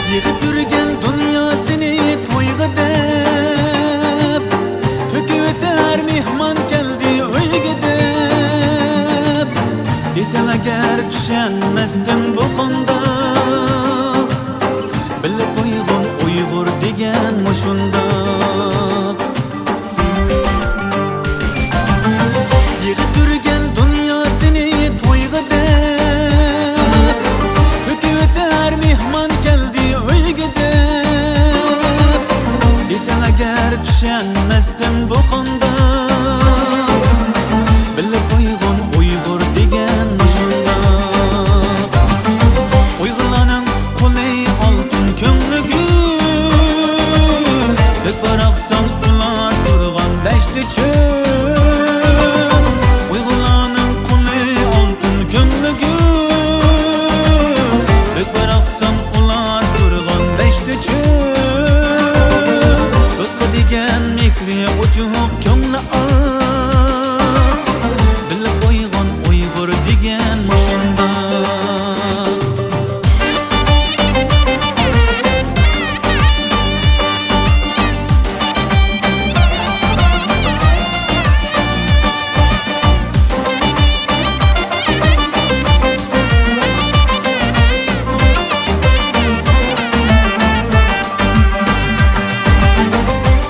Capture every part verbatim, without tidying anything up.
يىغىپ يۈرگەن دۇنياسىنى تويغا دەپ، تۆكۈۋېتەر مېھمان كەلدى ئۆيگە دەپ. دېسەڭ ئەگەر چۈشەنمەستىن بۇ قانداق؟ بىلىپ قويغىن ئۇيغۇر دېگەن مۇشۇنداق. يىغىپ يۈرگەن دۇنياسىنى تويغا دەپ، تۆكۈۋېتەر مېھمان كەلدى ئۆيگە دەپ. دېسەڭ ئەگەر چۈشەنمەستىن بۇ قانداق؟ بىلىپ قويغىن ئۇيغۇر دېگەن مۇشۇنداق. ئۇيغۇرلارنىڭ قولى ئالتۇن، كۆڭلى گۈل، بەك باراقسان ئۇلار تۇرغان دەشتى چۆل. ئۇيغۇرلارنىڭ قولى ئالتۇن، كۆڭلى گۈل، بەك باراقسان ئۇلار تۇرغان دەشتى چۆل. رىزقى دېگەن مېھرى ئوچۇق، كۆڭلى ئاق، بىلىپ قويغىن ئۇيغۇر دېگەن مۇشۇنداق.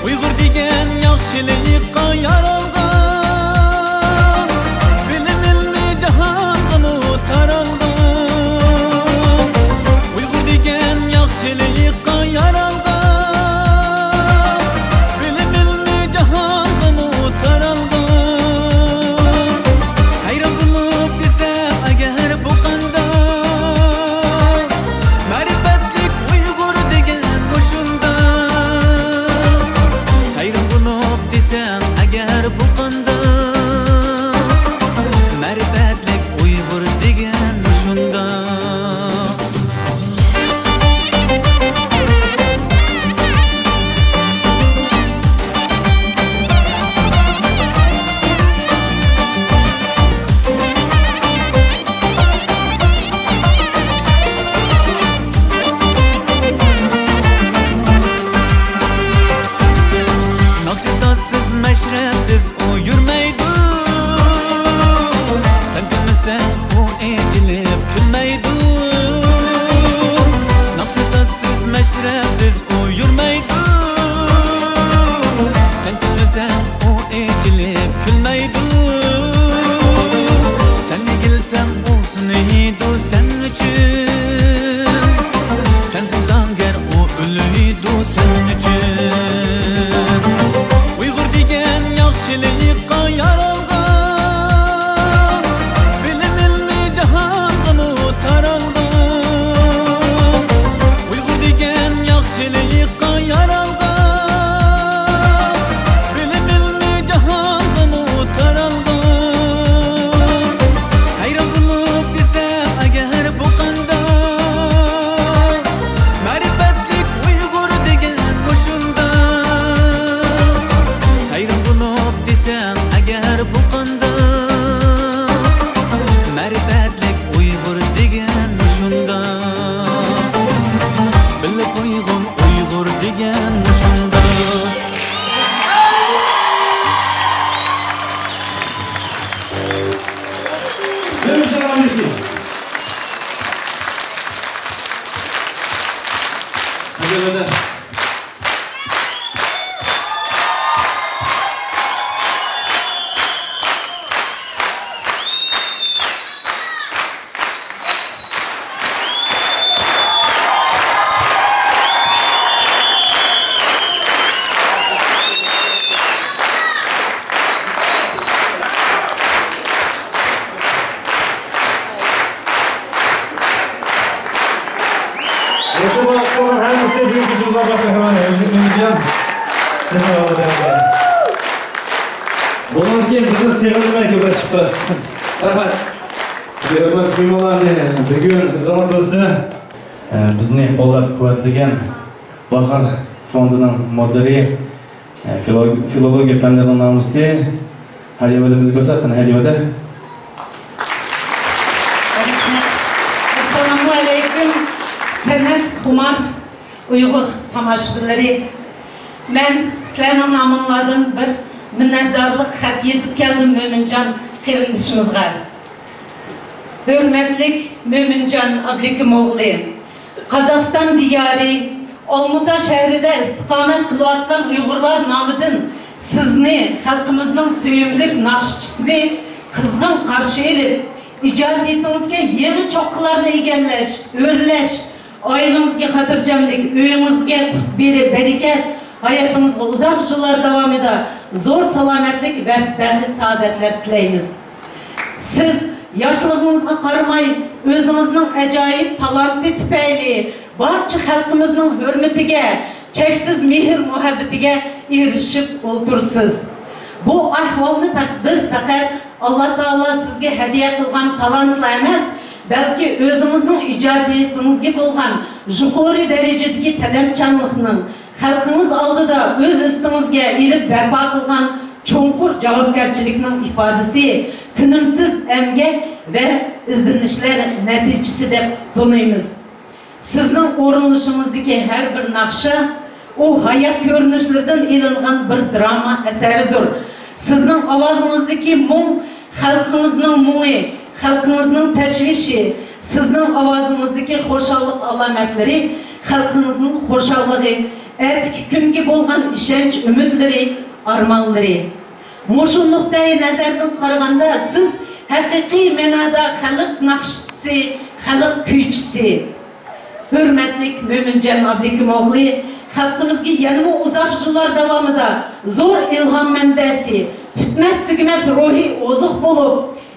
ئۇيغۇر دېگەن ياخشىلىققا يارالغان، بىلىم ئىلمى جاھانغىمۇ تارالغان. ئۇيغۇر دېگەن ياخشىلىققا يارالغان، بىلىم ئىلمى جاھانغىمۇ تارالغان. ھەيران بولۇپ دېسەم ئەگەر بۇ قانداق؟ مەرىپەتلىك ئۇيغۇر دېگەن مۇشۇنداق. ھەيران بولۇپ دېسەم ئەگەر بۇ قانداق؟ مەرىپەتلىك ئۇيغۇر دېگەن مۇشۇنداق. ناخشا سازسىز، مەشرەپسىز ئۇ يۈرمەيدۇ. سەن كۈلمىسەڭ ئۇ ئېچىلىپ كۈلمەيدۇ. ناخشا سازسىز، مەشرەپسىز ئۇ يۈرمەيدۇ. سەن كۈلمىسەڭ ئۇ ئېچىلىپ كۈلمەيدۇ. سەن ئېگىلسەڭ ئۇ سۇنىيدۇ سەن ئۈچۈن. سەنسىز زاڭگەر ئۇ ئۆلىدۇ سەن ئۈچۈن. ئۇيغۇر دېگەن ياخشىلىققا يارالغان، بىلىم ئىلمى جاھانغىمۇ تارالغان. ئۇيغۇر دېگەن ياخشىلىققا يارالغان، بىلىم ئىلمى جاھانغىمۇ تارالغان. ھەيران بولۇپ دېسەم ئەگەر بۇ قانداق؟ مەرىپەتلىك ئۇيغۇر دېگەن مۇشۇنداق. ھەيران بولۇپ دېسەم ئەگەر بۇ قانداق؟ مەرىپەتلىك ئۇيغۇر دېگەن مۇشۇنداق. بىلىپ قويغىن ئۇيغۇر دېگەن مۇشۇنداق. مۇشۇ بايقۇشلارنىڭ ھەممىسى بۈگۈنكى كېچىمىزدە باش قەھرىمان ئىمىنجان سىزنىڭ ئالدىدا. بۇنىڭدىن كېيىن بىزنى سېغىنماي كۆپرەك چىقىپ تۇراسىز. رەھمەت. ھۆرمەتلىك مېھمانلارنى بۈگۈن ئۆزىڭلار بىلىسىلەر، ئە، بىزنى قوللاپ قۇۋۋەتلىگەن باھار فوندىنىڭ مۇدىرى، ئە، فىلو-، فىلولوگىيە پەنلىرىنىڭ نامۇسى ھەجى ۋەدە بىزگە كۆرسەتكەن ھەجى ۋەدە. ئەسسالامۇ ئەلەيكۇم، سەنئەت خۇمار ئۇيغۇر تاماشىبىنلىرى، مەن سىلەرنىڭ نامىڭلاردىن بىر مىننەتدارلىق خەت يېزىپ كەلدىم مۆمىنجان قېرىندىشىمىزغا. ھۆرمەتلىك مۆمىنجان ئابلىكىم ئوغلى، قازاقىستان دىيارى ئالمۇتا شەھىرىدە ئىستىقامەت قىلىۋاتقان ئۇيغۇرلار نامىدىن سىزنى، خەلقىمىزنىڭ سۆيۈملۈك ناخشىچىسىنى قىزغىن قارشى ئېلىپ، ئىجادىيىتىڭىزگە يېڭى چوققىلارنى ئىگىلەش، ئۆرلەش، ئائىلىڭىزگە خاتىرجەملىك، ئۆيىڭىزگە قۇت بېرى بەرىكەت، ھاياتىڭىزغا ئۇزاق يىللار داۋامىدا زور سالامەتلىك ۋە بەخت-سائادەتلەر تىلەيمىز. سىز ياشلىقىڭىزغا قارىماي، ئۆزىڭىزنىڭ ئاجايىپ تالانتى تۈپەيلى بارچە خەلقىمىزنىڭ ھۆرمىتىگە، چەكسىز مېھىر-مۇھەببىتىگە ئېرىشىپ ئولتۇرىسىز. بۇ ئەھۋالنى پەق-، بىز پەقەت ئاللا تائالا سىزگە ھەدىيە قىلغان تالانتلا ئەمەس، بەلكى ئۆزىڭىزنىڭ ئىجادىيىتىڭىزگە بولغان يۇقىرى دەرىجىدىكى تەلەپچانلىقنىڭ، خەلقىڭىز ئالدىدا ئۆز ئۈستىڭىزگە ئېلىپ بەرپا قىلغان چوڭقۇر جاۋابكارچىلىكنىڭ ئىپادىسى، تىنىمسىز ئەمگەك ۋە ئىزدىنىشلەر نەتىجىسى دەپ تونۇيمىز. سىزنىڭ ئورۇنلىشىڭىزدىكى ھەر بىر ناخشا، ئۇ ھايات كۆرۈنۈشلىرىدىن ئېلىنغان بىر دراما ئەسەرىدۇر. سىزنىڭ ئاۋازىڭىزدىكى مۇڭ خەلقىڭىزنىڭ مۇڭى، خەلقىڭىزنىڭ تەشۋىشى، سىزنىڭ ئاۋازىڭىزدىكى خۇشاللىق ئالامەتلىرى خەلقىڭىزنىڭ خۇشاللىقى، ئەتىكى كۈنگە بولغان ئىشەنچ ئۈمىدلىرى، ئارمانلىرى. مۇشۇ نۇقتەي نەزەردىن قارىغاندا، سىز ھەقىقىي مەنادا خەلق ناخشىچىسى، خەلق كۈيچىسى. ھۆرمەتلىك مۆمىنجان ئابلىكىم ئوغلى، خەلقىمىزگە يەنىمۇ ئۇزاق يىللار داۋامىدا زور ئىلھام مەنبەسى، پۈتمەس-تۈگىمەس روھىي ئوزۇق بولۇپ،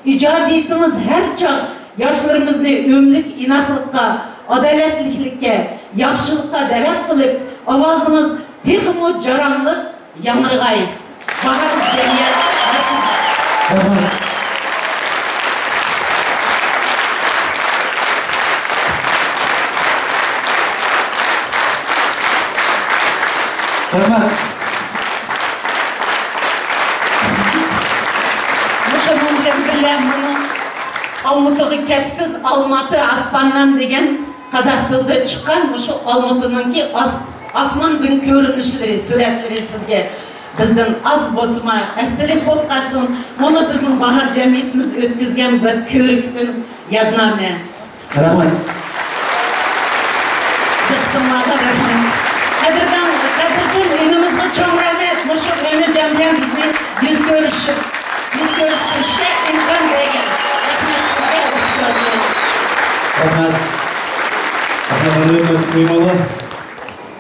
ئىجادىيىتىڭىز ھەر چاغ ياشلىرىمىزنى ئۆملۈك ئىناقلىققا، ئادالەتلىكلىككە، ياخشىلىققا دەۋەت قىلىپ، ئاۋازىڭىز تېخىمۇ جاراڭلىق، ياڭرىغاي. باھار جەمئىيەت. رەھمەت. رەھمەت. مۇشۇنىڭ بىلەن بىللە مۇنۇ ئالمۇتىغا كەپسىز، ئالماتى ئاسماندىن دېگەن قازاق تىلىدا چىققان مۇشۇ ئالمۇتىنىڭكى ئاس-، ئاسماندىن كۆرۈنۈشلىرى، سۈرەتلىرى سىزگە بىزدىن ئاز بولسىمۇ ئەستىلىك بولۇپ قالسۇن. مۇنۇ بىزنىڭ باھار جەمئىيىتىمىز ئۆتكۈزگەن بىر كۆرۈكتىن يادنامە. رەھمەت. دىققىتىڭلارغا رەھمەت. قەدىردان، قەدىردان ئىنىمىزغا چوڭ رەھمەت. مۇشۇ ئۆمىجان بىلەن بىزنى يۈز كۆرۈشۈپ، يۈز كۆرۈشتۈرۈشكە ئىمكان بەرگەن. رەھمەت سىزگە، ئۇستازلىرىم. رەھمەت. رەھمەت، ھۆرمەتلىك مېھمانلار.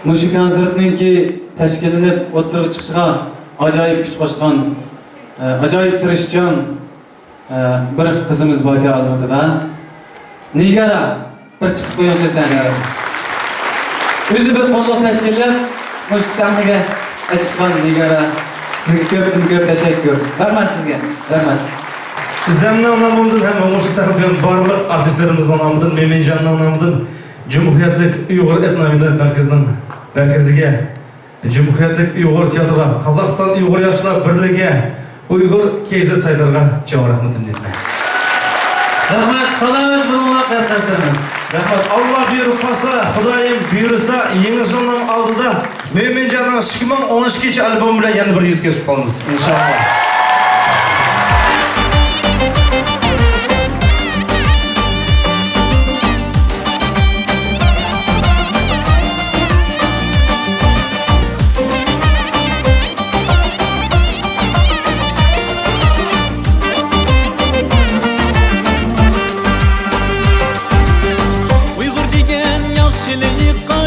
مۇشۇ كونسېرتنىڭكى تەشكىللىنىپ ئوتتۇرىغا چىقىشىغا ئاجايىپ كۈچ قوشقان، ئە، ئاجايىپ تىرىشچان، ئە، بىر قىزىمىز باركەن ئالمۇتىدا. نىگارا، بىر چىقىپ قويۇڭچۇ سەھنىگە. ئۆزى بىر قوللۇق تەشكىللەپ، مۇشۇ سەھنىگە چىققان نىگارا، سىزگە كۆپتىن كۆپ تەشەككۈر. رەھمەت سىزگە. رەھمەت. ئۆزۈمنىڭ نامىمدىن ھەم مۇشۇ سەھنىدە بارلىق ئارتىسلىرىمىزنىڭ نامىدىن، مۆمىنجاننىڭ نامىدىن، جۇمھۇرىيەتلىك ئۇيغۇر ئېتنو ھۈنەر مەركىزىنىڭ مەركىزىگە، جۇمھۇرىيەتلىك ئۇيغۇر تىياتىرىغا، قازاقىستان ئۇيغۇر ياخشىلار بىرلىكىگە، ئۇيغۇر كېي زېت سايتلىرىغا چوڭ رەھمىتىمنى ئېيتىمەن. رەھمەت، سالامەت بولۇڭلار قېرىنداشلىرىم. رەھمەت، ئاللا بۇيرۇپ قالسا، خۇدايىم بۇيرۇسا، يېڭى يىلنىڭ ئالدىدا مۆمىنجاننىڭ ئىككى مىڭ ئون ئىككىنچى ئالبومى بىلەن يەنە بىر يۈز كۆرۈشۈپ قالىمىز، ئىنشائاللا. ئۇيغۇر دېگەن ياخشىلىققا